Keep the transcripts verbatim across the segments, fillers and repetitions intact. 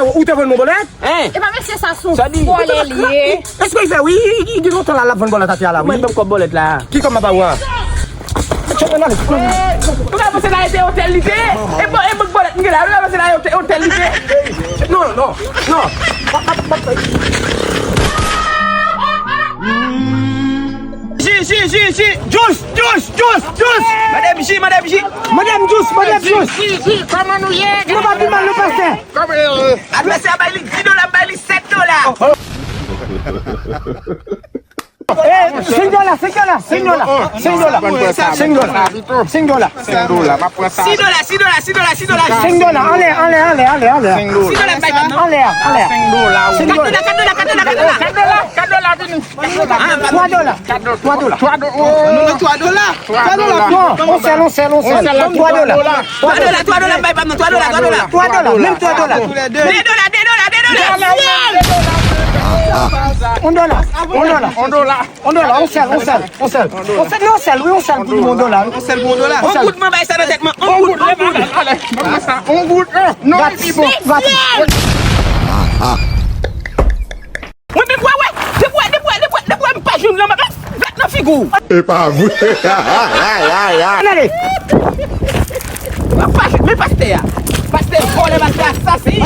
ba ou, ou te vann mwen bòlèt? Hein? E pa mesye sa se yon vòlè li ye. Èske li fè wi, li gen lontan la l ap vann bòlèt atè a la wi. Mwen menm kòb bòlèt la. Ki kòb m ap ba ou a? Chòp nan ale. Ou ka panse la e te otèl li te ye? E bank, e bank bòlèt m gen la, ou ka panse la e otèl li te ye? Non, non, non. Ji, ji, ji, ji. Jus, jus, jus, jus. Mande m ji, mande m ji. Mande m jus, mande m jus. Ji, ji, kòman nou ye? Nou pa pi mal, nou pastè. Advèsè a bay li dis dola, m bay li sèt dola. Eh, senk dola, senk dola, senk dola, senk dola, senk dola, senk dola. Senk dola, m ap pran sa. Sis dola, sis dola, sis dola, sis dola. Senk dola, anlè, anlè, anlè, anlè, anlè. Senk dola. Anlè, anlè, anlè. Senk dola. Kat dola, kat dola, kat dola, kat dola. Kat dola, kat dola, vini. Twa dola. Twa dola. Twa dola. Twa dola. Non, on sèl, on sèl, on sèl. Twa dola. Twa dola, twa dola, bay pa m non, twa dola, twa dola. Twa dola, menm twa dola. De dola, de dola, de dola. On dola, on dola, on dola. On dola, on sèl, on sèl, on sèl. On sèl, on sèl, wi, on sèl pou nou, on dola. On sèl pou on dola. On goud, mwen bay sa nan tèt mwen. On goud, on goud. On goud, non, li bon. Mwen menm, wè, wè, depi wè, depi wè, depi wè, depi wè m pa jwenn lan, m ap flat nan figi w. E pa vre. Ann ale. M ap pa jwenn, men pastè a. Pastè vòlè, pastè asasen.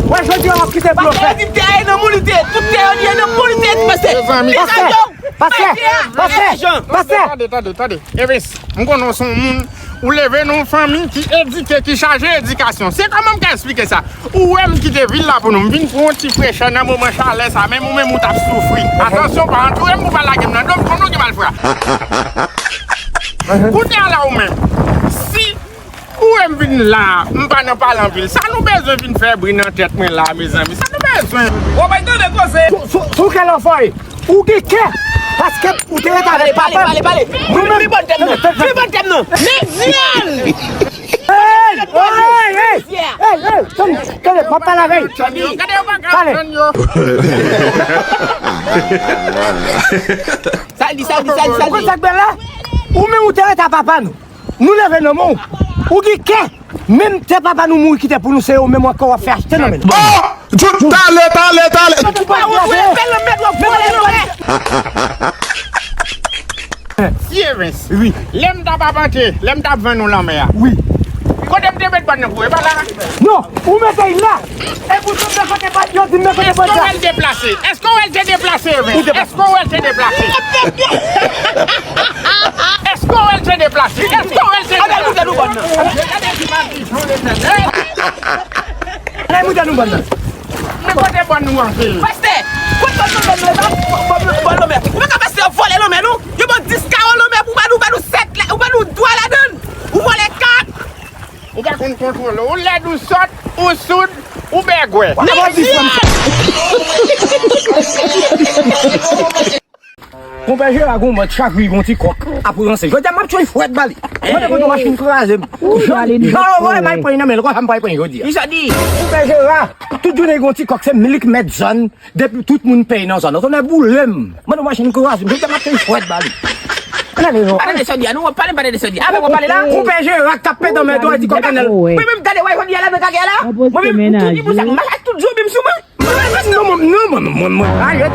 Wè, jodi a w ap kite blofè. Pastè di tè a nan moun li te, tout tè yo li ye nan moun li te, pastè. Mezanmi. Pastè, pastè, pastè, pastè. Tande, tande, tande. Evens, m konnen w se yon moun, ou leve nan yon fanmi ki edike, ki chaje edikasyon. Se kòman m ka eksplike sa? Ou wè m kite vil la pou nou, m vin pran yon ti frechè nan moman chalè sa, menm ou menm ou t ap soufri. Atansyon, pa antoure m pou pa lage m nan dlo, m konnen w gen malfra. Kounye a la ou menm, si ou wè m vin la, m pa nan pale anpil. Sa nou bezwen vin fè bri nan tèt mwen la, mezanmi? Sa nou bezwen? Ou bay tande koze. Sou, sou, sou kèl anfòy? Ou gen kè, paske ou te ret avèk papa m. Pale, pale, pale, pale. Pi bon tèm nan. Pi bon tèm nan. Men vyòl! Hey, hey, hey, hey, hey, tande, tande, m ap pale avè l. Pale. Sa l di, sa l di, sa l di, sa l di. Ou konn sa k bèl la? Ou menm ou te ret a papa nou. Nou leve nan men w. Ou gen kè. Menm tè papa nou mouri kite pou nou, se yo menm ankò w ap fè achte nan men nou. Oh! Jout, talè, talè, talè. Ou pa wont, ou epè lanmèd, w ap vòlè, vòlè. Ti Evens. Wi. Lè m t ap apante, lè m t ap vann ou lanmè a. Wi. Kote m te met bòn nan pou ou? E pa la. Non, ou mete l la. E pou tout de kote bòn, yo di m de kote bòn la. Èske w wè l deplase? Èske w wè l te deplase, men? Èske w wè l te deplase? Èske w wè l te deplase? Èske w wè l te deplase? Ann al moute nou bòn nan. Ann al moute nou bòn nan. Men kote bòn nou an, frè? Pastè, kote bòn nou an? Bòn, bòn, bòn lanmè. Ou pa ka pastè vòlè lanmè nou. Yo ban dis kawo lanmè pou ba nou, ba nou sèt la, ou ba nou twa ladann. Ou vòlè kat. Ou pa konn kontwole. Ou lèd, ou sòt, ou soud, ou bègwè. Konpè Jera gon mòd chak jou gon ti kòk ap ranse. Jodi a m ap tchwey fwèt ba li. Mwen te konn yon machin kraze m. Jan, jan yo voye m al pran nan men l, konsa m pral pran jodi a. Kisa di? Konpè Jera, tout jounen gon ti kòk, se m li k mèt zòn. Depi tout moun peye nan zòn nan, tonnè boule m. Mande machin kraze m, jodi a m ap fè fwèt ba li. Ann ale non. Pa tande sa w di a non, w ap pale, m pa tande sa w di a. Avè w w ap pale la. Konpè Jera k ap pete anmède w, di kòk annèl. Mwen menm, gade, w a jodi a la nan kagè la. Mwen menm, m tou di pou sa, m malad tout zonbi m sou mwen. Mwen menm, non, mwen, non, mwen, mwen, mwen, arèt.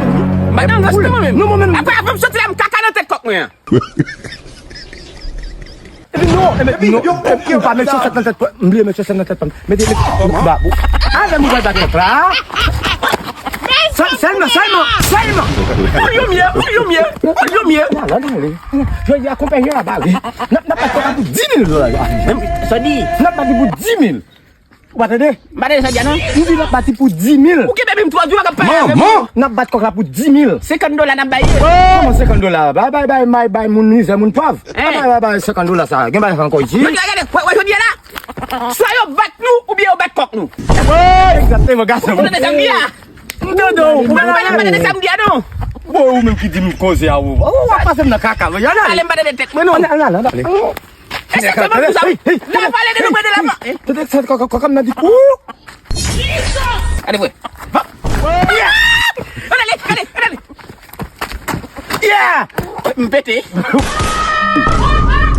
M pa nan rans non, mwen menm. Non, mwen menm. Apre, avan m soti la, m kaka nan tèt kòk mwen an. Epi non, epi non, epi ou pa met chosèt nan tèt pa m, m bliye met chosèt nan tèt pa m. Mete, mete, ba, bo. Avè m ou pral bat kòk la. Sèl-, sèlman, sèlman, sèlman. Ou yo myè, ou yo myè, ou yo myè. Jodi a konpè Jera ba wi. N ap, n ap bat kòk la pou dis mil dola. Sa w di? N ap bat li pou dis mil. Ou pa tande? M pa tande sa w di a non. M di n ap bat li pou dis mil. Ou gen bèbi m twò di w pa ka pale avè m. Manman! N ap bat kòk la pou dis mil. Senkant dola n ap bay li. Kòman senkant dola? Bay, bay, bay, bay, bay moun mizè, moun pòv. Bay, bay, bay, senkant dola sa. Gen bagay sa ankò isi. Jodi a, gade, wè, wè, jodi a la. Swa yo bat nou, oubyen yo bat kòk nou. Egzakteman, gason. Ou tande sa m di a? M tande w. Ou pa tande sa m di a non. Bon, ou menm ki di m koze a ou. Ou ap pase m nan kaka. Ann ale, m pa tande tèt mwen non. Ann ale, ann ale. E se kòman pou sa? La pale de nou mande la pa. Tande sa kòk, kòk, kòk nan di kou. Gade vre. Ann ale, ann ale, ann ale. Yeah! M pete.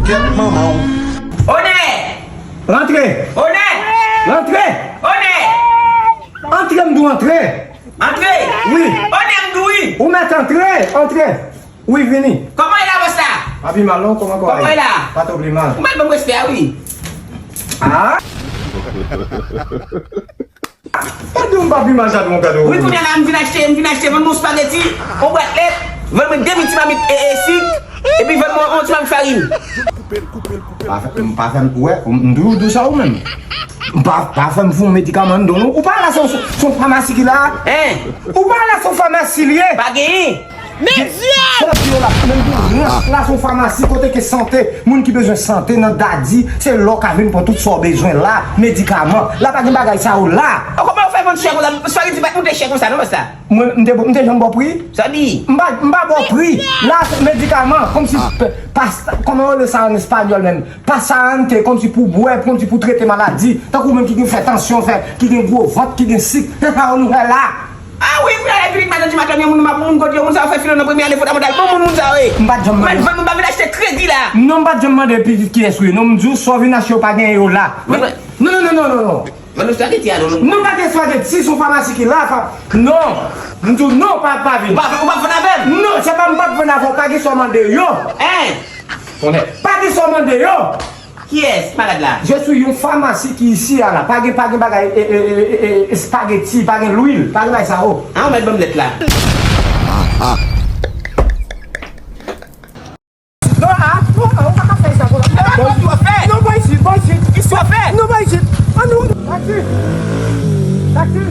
Kèt manman w. Onè! Rantre! Onè! Rantre! Onè! Antre m di w antre! Antre! Wi! Onè m di w wi! Ou mèt antre! Antre! Wi, vini. Kòman e la, bòs la? Pa pi mal non, kòman kò a ye? Kòman e la? Pa twò pi mal. Ou mèt ban m respè a wi. Ah! Pa di m pa pi mal sa, non, gade w. Wi, kounye a la, m vin achte, m vin achte, vann mwen spageti, yon bwat lèt, vann mwen de mil ti mamit e, e sik, epi vann mwen yon ti mamit farin. Pa fè, m pa fè m, wè, m di w, di w sa ou menm. M pa, pa fè m fè yon medikaman anndan non. Ou pa la, se yon, se yon famasi ki la. Hein? Ou pa la, se yon famasi li ye. Pa genyen. Medya! Fò di yo la, menm pou rans la, se yon famasi kote ke sante, moun ki bezwen sante nan dadi, se la w ka vin pran tout sa w bezwen la, medikaman. La pa gen bagay sa yo la. Oh, kòman yo fè vann chè konsa? Spageti pa t moute chè konsa non, bòs la. Mwen, m te, m te janm ba w pri? Sa di? M pa, m pa ba w pri. La, se medikaman, kòmsi, pa, kòman yo rele sa an espanyòl menm? Pasante, kòmsi pou bwè, kòmsi pou trete maladi. Tankou moun ki gen fè tansyon, fè, ki gen gwo vant, ki gen sik. Se sa yo nou fè la. Ah wi, kounye a la epi li maten di maten, moun, moun kote yo, moun sa yo fè file nan premye ane fondamental. Bon, moun, moun sa yo ye. M pa t janm mande. Mwen, mwen, mwen pa vin achte kredi la. Non, m pa t janm mande pitit kiyès ou ye. Non, m di w, sa w vin achte yo pa genyen yo la. Mwen, mwen. Non, non, non, non, non, non. Mwen, nou spageti a, non, non. Nou pa gen spageti, se yon famasi ki la, fa-, non. M di w, non, pa, pa vin. Ou pa, ou pa vann avè m? Non, se pa m p ap vann avè w, pa gen sa w mande yo. Hein? Tonnè. Pa gen sa w mande yo. Kiyès malad la? Je suis yon famasi ki isi a la. Pa gen, pa gen bagay, e, e, espageti, pa gen lwil, pa gen bagay sa yo. An, ou mèt ban m lèt la. Non, a, non, a, ou pa ka fè sa konsa. E pa kòb ou ap fè. Non, bò isit, bò isit. Kisa w ap fè? Non, bò isit. An nou. Taksi. Taksi.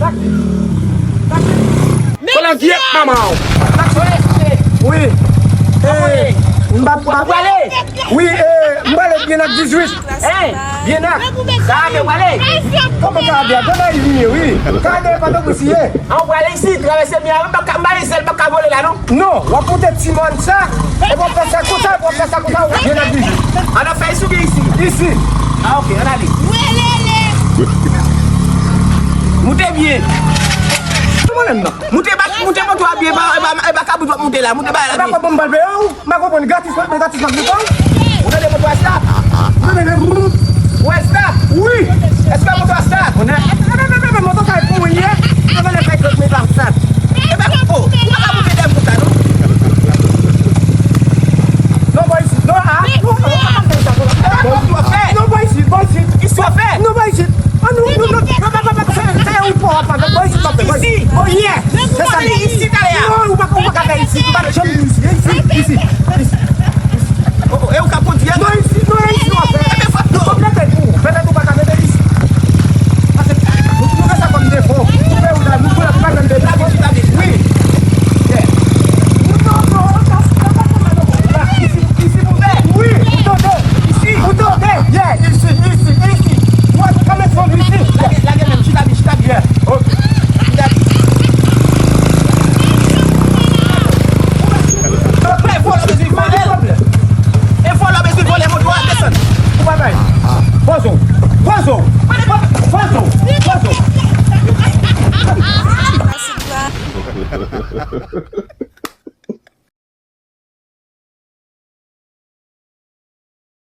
Taksi. Taksi. Kolangyèt manman w. Wi. Eh, m pa, m pa prale. Wi, eh, m prale byen ak dizuit. Hey, byen ak. Sa a byen prale. Kòman sa a byen? Gade li ye, wi. Gade, pa tankou si ye. An prale isi, travèse mè a, m pa ka, m pa gen zèl, m pa ka vole la, non. Non, w ap moute ti mòn sa, epi w ap fè sa konsa, epi w ap fè sa konsa, w ap byen ap viv. An ap fè isi oubyen isi? Isi. Ah, ok, ann ale. Moute byen. Kòman menm nan? Moute ba, moute moto a byen, e pa, e pa, e pa kabrit w ap moute la, moute ba la byen. E pa kòb ban m pral peye w, m pa konprann, gratis, men gratis m ap viv. Ou tande moto a stop? Ou wè stop? Wi. Èske moto a stop? Moto sa e pou mwen ye. Mwen vle fè kòb mwen pa stop. E pa, oh, ou pa ka moute dèyè m konsa, non? Non, bò isit. Non, a. Non, bò isit. Non, bò isit. Oh yeah! Se sa li. Isi talè a. Non, ou pa, ou pa ka fè isi. Ou pa janm vin isi. Isi, isi, isi. Oh, oh, e ou k ap kondui a? Non, isi, non, isi w ap fè. Ebyen, fòk nou. Fòk mete tou. Pèmèt ou pa ka mete isi. Pase nou, nou gen sa kòm defo. Ou fè ou la, nou, nou pa janm mete isi. Wi. Yeah. Non, non, non, non, non, non, non. Isi, isi pou fè. Wi, ou tande. Isi. Ou tande. Yeah, isi, isi, isi. Ou ap kame fon isi. Lage, lage men, chita byen, chita byen. Yeah. Ok. Chita byen. Frè, vòlè bezwen vòlè. E vòlè bezwen vòlè, moto a desann. Ou pa bay. Pozo. Pozo. Pozo. Pozo.